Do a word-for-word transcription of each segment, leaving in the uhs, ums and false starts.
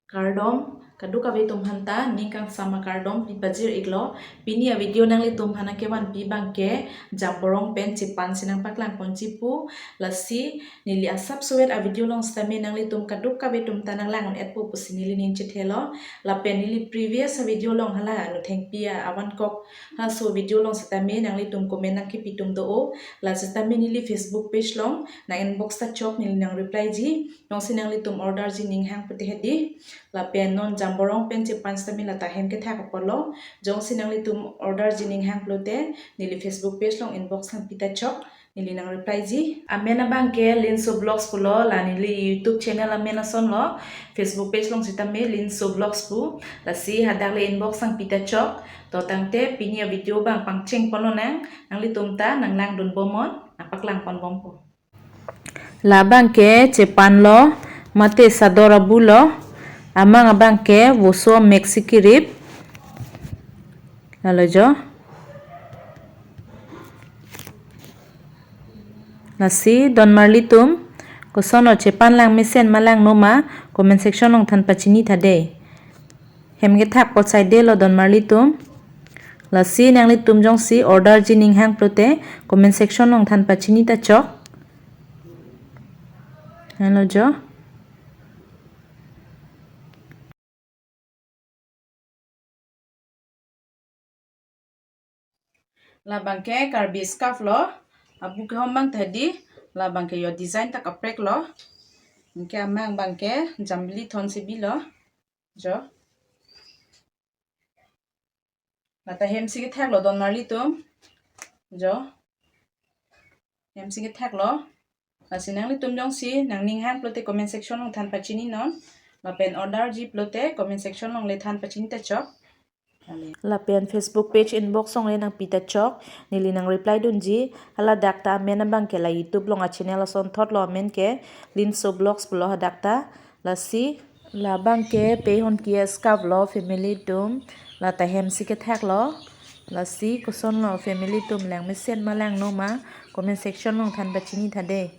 Kardom, kadokave atum aphanta ning kangsam akardom pipajir iklo. Pini a video nanglitum aphan nangkevanpi abangke jamborong pen chepan si nangpaklang ponji pu. Lasi neli asap suet a video along sitame nanglitum kadokave atum ta nanglang un-etpo pusi neli ning chethelo. Lapen neli previous a video along hala Nothengpi a avankok halaso video along sitame nanglitum comment nangkepi atum do-o. La sitame neli Facebook page along nang inbox ta chok, neli nang reply ji. Jongsi nanglitum order ji ninghang pute hedi. Lapen non jamborong pen chepan sitame lata hem kethak apotlo. Jongsi nanglitum order ji ninghang pulote neli Facebook page along inbox nangpi ta chok, neli nang reply ji. Amen abangke Linso Vlogs pulo, la neli YouTube channel amen asonlo. Facebook page along sitame Linso Vlogs pu. Lasi hadak le inbox nangpi ta chok. To tangte pini a video abang pangcheng ponlonang, nanglitum ta nanglangdun bomnon, nangpaklang pon bompo. Labangke chepanlo, mate sador abulo, amang abangke voso meksi kirip. Lalo jo. Lasi donmarlitum, kosonlo chepan, langmesen ma langnoma, comment section along than pachini tha dei. Hem kethak apot saidelo donmarlitum. Lasi nanglitum jongsi order ji ninghang pulote comment section along than pachini ta chok. Halo jo. Labangke Karbi scarf lo, abu kehom abang ta hedi, labangke yo design ta kaprek lo. Anke amang abangke jambili thon si bilo. Jo. Lata hem si kethak lo donmarlitum. Jo. Hem si kethak lo. Lasi nanglitum jongsi nangninghang pulote comment section along than pachini non. Lapen order ji pulote comment section along le than pachini ta chok. Ale. Lapen Facebook page inbox along le nangpi ta chok, neli nang reply dunji. Hala dak ta amen abangke la YouTube along a channel asonthot lo, amen ke Linso Vlogs pulo hadak ta. Lasi labangke pehon kia scarf lo family atum, lata hem si kethak lo. Lasi kosonlo family atum, langmesen ma langnoma, comment section along than pachini tha dei.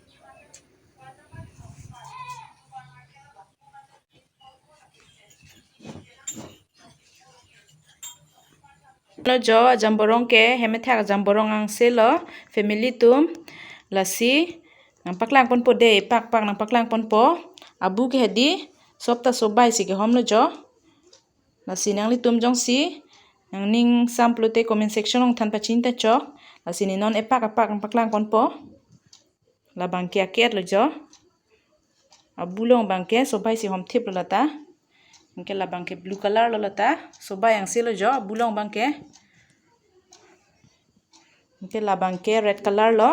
Lo jo, jamborong ke hem kethak jamborong angse lo family atum. Lasi nangpaklang ponpo dei, pak pak nangpaklang ponpo. Abu ke hedi, sop ta sobai si kehom lo jo. Lasi nanglitum jongsi nangning sam pulote comment section along than pachini ta chok. Lasi ne non epak apak nangpaklang ponpo. Labangke aket lo jo. Abu along abangke sobai si homthip lo lata. Anke labangke blue color lo lata. Sobai angse lo jo abu along abangke. Anke labangke red color lo.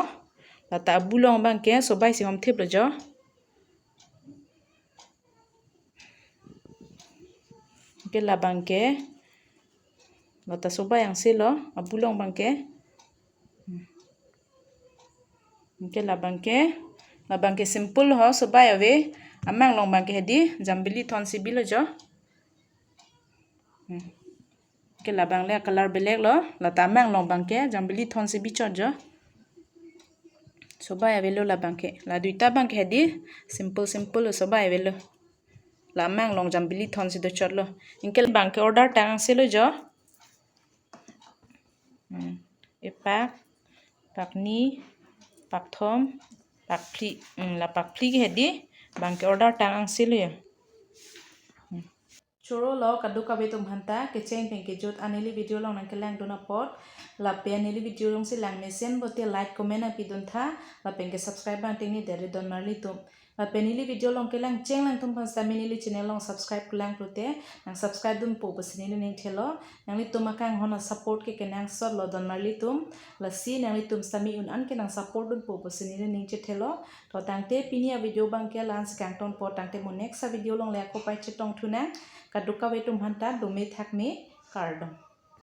Lata abu along abangke sobai si homthip lo jo. Anke labangke lata sobai angse lo abu along abangke. Anke labangke, labangke simple ho, sobai ave. Amang along abangke hedi, jambili thon si bilo jo. Hmm. Anke labang le color belek lo, lata amang along abangke jambili thon si bichot jo. Sobai avelo labangke. La duita abangke hedi, simple simple lo, sobai avelo. La amang along jambili thon si dochot lo. Anke labangke order tang angse lo jo. Hmm. Epak, pakni, pakthom, pakphli. Hmm, la pakphli ke hedi, abangke order tang angse lo ya. Hmm. Choro lo kadokave atum aphanta, kecheng pen kejut a neli video along nangkelangdun apot. Lapen neli video along si langmesen pulote like, comment nangpidun tha. Lapen ke subscribe abang tengne dere donmarlitum. Lapen neli video along kelang cheng lang atum aphan sitame neli channel along subscribe kelang pulote nang subscribe dunpo pusi neli ning thelo. Nanglitum akanghon a support ke kenangsot lo donmarlitum. Lasi nanglitum sitame un-an ke nang support dunpo pusi neli ning chethelo. To tangte pini a video abangke la-an si kangtonpo, tangte mo next a video along le ako pai chetong thunang. Kadokave atum aphanta dome thakme, kardom.